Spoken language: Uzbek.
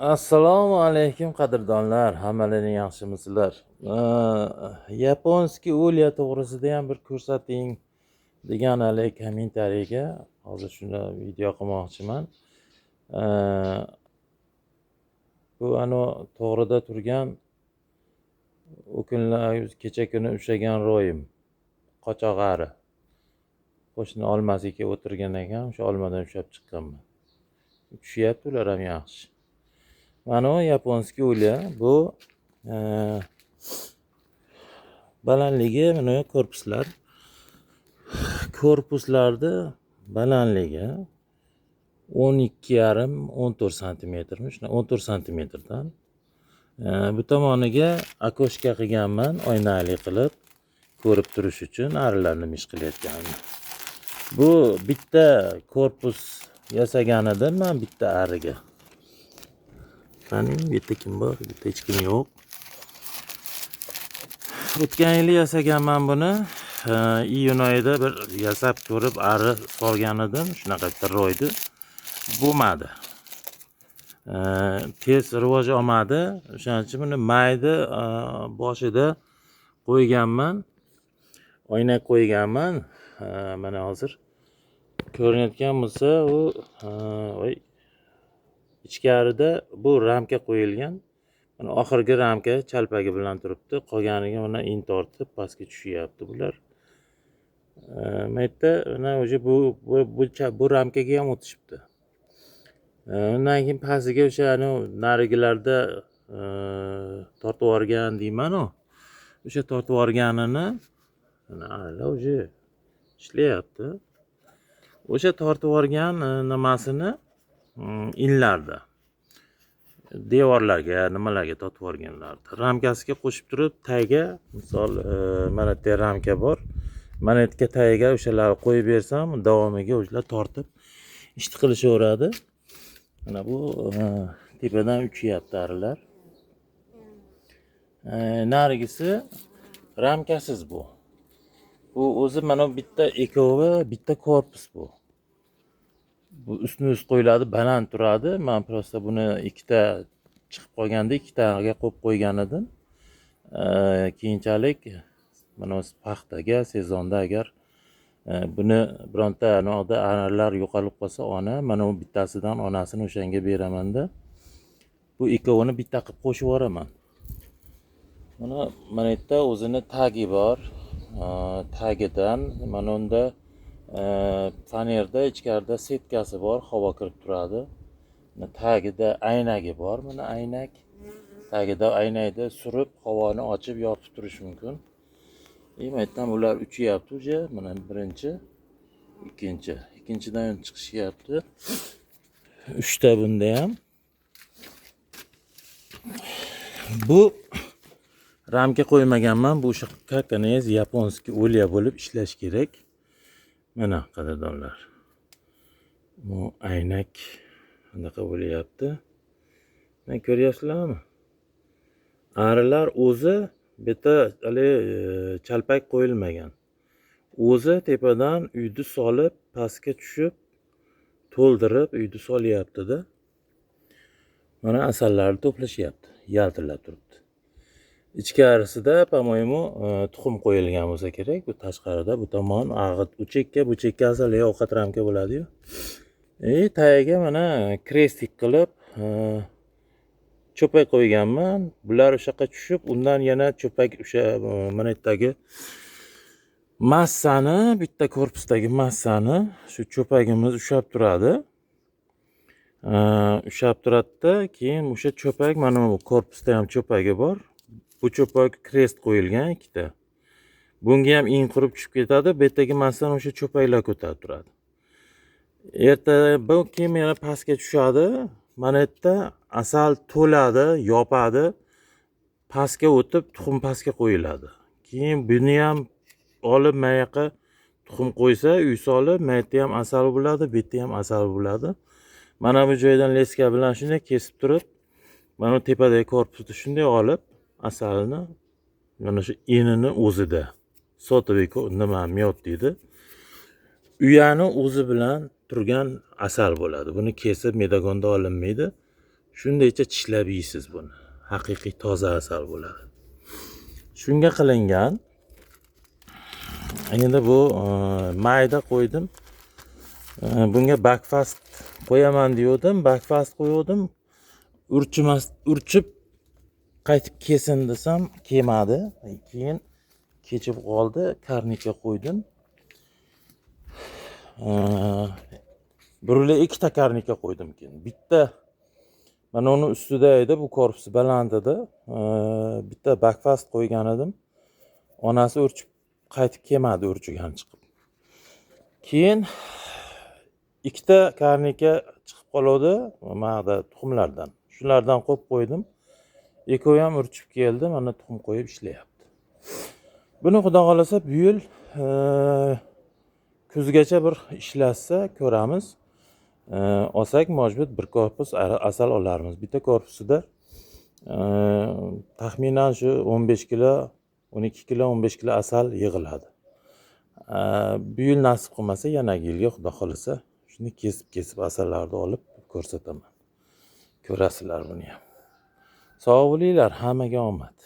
Assalomu alaykum, qadrdonlar, hammalaring yaxshimisizlar? Японский улья to'g'risida ham bir ko'rsating degan haligi kommentariyaga hozir shuni video qilmoqchiman. Bu anavi to'g'rida turgan, u kunlar, kecha kuni ushlagan рой im, qochoq ari. Qo'shni olmasiga o'tirgan ekan, o'sha olmadan ushlab chiqqanman. Tushyapti, ular ham yaxshi. Mana bu японский улья, bu balandligi, mana korpuslar. Korpuslarni balandligi 12,5, 14 santimetrmi, shunaqa, 14 santimetrdan. Bu tomoniga окошко qilganman, oynali qilib, ko'rib turish uchun arilar nima ish qilayotganini. Bu bitta korpus yasagan edim man bitta ariga. Qani, bu yerda kim bor? Bu yerda hech kim yo'q. O'tgan yili yasaganman buni. Iyun oyida bir yasab ko'rib, ari solgan edim. Shunaqa bitta рой ni. Bo'lmadi. Tez rivoj olmadi. O'shaning uchun buni mayni boshida qo'yganman. Oynak qo'yganman. Mana hozir ko'rinayotgan bo'lsa, u voy, ichkarida bu ramka qo'yilgan. Mana oxirgi ramka chalpagi bilan turibdi. Qolganiga mana in tortib pastga tushyapti bular. Mana yerda mana уже bu ramkaga ham o'tishibdi. Undan keyin pastiga o'sha anavi narigilarda tortib yuborgan deymanu. O'sha tortib yuborganini mana arilar уже ishlayapti. O'sha tortib yuborgan nimasini, inlarda devorlarga, nimalarga tortib yuborganlardi. Ramkasiga qo'shib turib, tagiga, misol, mana bu yerda ramka bor. Mana bu yerga tagiga o'shalarni qo'yib bersam, davomiga o'shalar tortib ishni qilishaveradi. Mana bu tepadan uchyapti arilar. Narigisi ramkasiz bu. Bu o'zi mana bitta, ikkovi bitta korpus bu. Bu ustma ust qo'yiladi, baland turadi. Man просто buni ikkita chiqib qolganda ikkitaga qo'yib qo'ygan edim. Keyinchalik mana paxtaga sezonda agar buni bironta anaqada arilar yo'qolib qolsa, ona mana bu bittasidan onasini o'shanga beramanda, bu ikkovini bitta qilib qo'shib yuboraman. Mana yerda o'zini tagi bor. Tagidan mana unda fanerda ichkarida setkasi bor, havo kirib turadi. Mana tagida aynagi bor, mana aynak. Tagida aynakda surib, havoni ochib yopib turish mumkin. И mana yerdan ular uchyapti уже. Mana birinchi, ikkinchi. Ikkinchidan chiqishyapti. Uchta bunda ham. Bu ramka qo'ymaganman. Bu o'sha как японский улья bo'lib ishlash kerak. Mana, qadrdonlar. Bu aynak anaqa bo'lyapti. Mana, ko'ryapsizlarmi? Arilar o'zi bu yerda haligi chalpak qo'yilmagan. O'zi tepadan uyni solib, pastga tushib, to'ldirib uyni solyapti-da. Mana asallarni to'plashyapti. Yaltirlab turibdi. Ichkarisida, по-моему, tuxum qo'yilgan bo'lsa kerak. Bu tashqarida, bu tomon ag'i, u chekka, bu chekka asal ovqat ramka bo'ladi-yu. И tagiga mana крестик qilib cho'pak qo'yganman. Bular o'sha yoqqa tushib, undan yana cho'pak o'sha mana yerdagi massani, bitta korpusdagi massani shu cho'pagimiz ushlab turadi. Ushlab turadida, keyin o'sha cho'pak, mana bu korpusda ham cho'pagi bor. Bu cho'pak крест qo'yilgan ikkita. Bunga ham in qurib tushib ketadi. Bu yerdagi massani o'sha cho'paklar ko'tarib turadi. Erta bu keyin yana pastga tushadi. Mana yerda asal to'ladi, yopadi. Pastga o'tib, tuxum pastga qo'yiladi. Keyin buni ham olib mana yoqqa tuxum qo'ysa, uy solib, mana yerda ham asal bo'ladi, bu yerda ham asal bo'ladi. Mana bu joydan леска bilan shunday kesib turib, mana bu tepadagi korpusni shunday olib, asalni mana shu inini o'zida сотовый nima мёд deydi. Uyani o'zi bilan turgan asal bo'ladi. Buni kesib медогон da olinmaydi. Shundaycha tishlab yeysiz buni. Haqiqiy toza asal bo'ladi. Shunga qilingan. Endi bu mayda qo'ydim. Bunga bakfast qo'yaman deyavdim, bakfast qo'yuvdim. Urchimas, urchib qaytib kelsin desam, kelmadi. Keyin kechib qoldi, karnika qo'ydim. Birula ikkita karnika qo'ydim keyin. Bitta mana uni ustida edi, bu korpusi baland edi. Bitta bakfast qo'ygan edim. Onasi urchib qaytib kelmadi, urchigan chiqib. Keyin ikkita karnika chiqib qoluvdi mana tuxumlardan. Shulardan qo'yib qo'ydim. Ikkovi ham urchib keldi, mana tuxum qo'yib ishlayapti. Buni xudo xohlasa bu yil kuzgacha bir ishlasa ko'ramiz. Olsak, может быть, bir korpus asal olarmiz. Bitta korpusida taxminan shu 15 kilo, 12 kilo, 15 kilo asal yig'iladi. Bu yil nasib qilmasa, yanagi yilga xudo xohlasa shuni kesib-kesib asallarni olib ko'rsataman. Ko'rasizlar buni ham. Sog' bo'linglar, hammaga omad.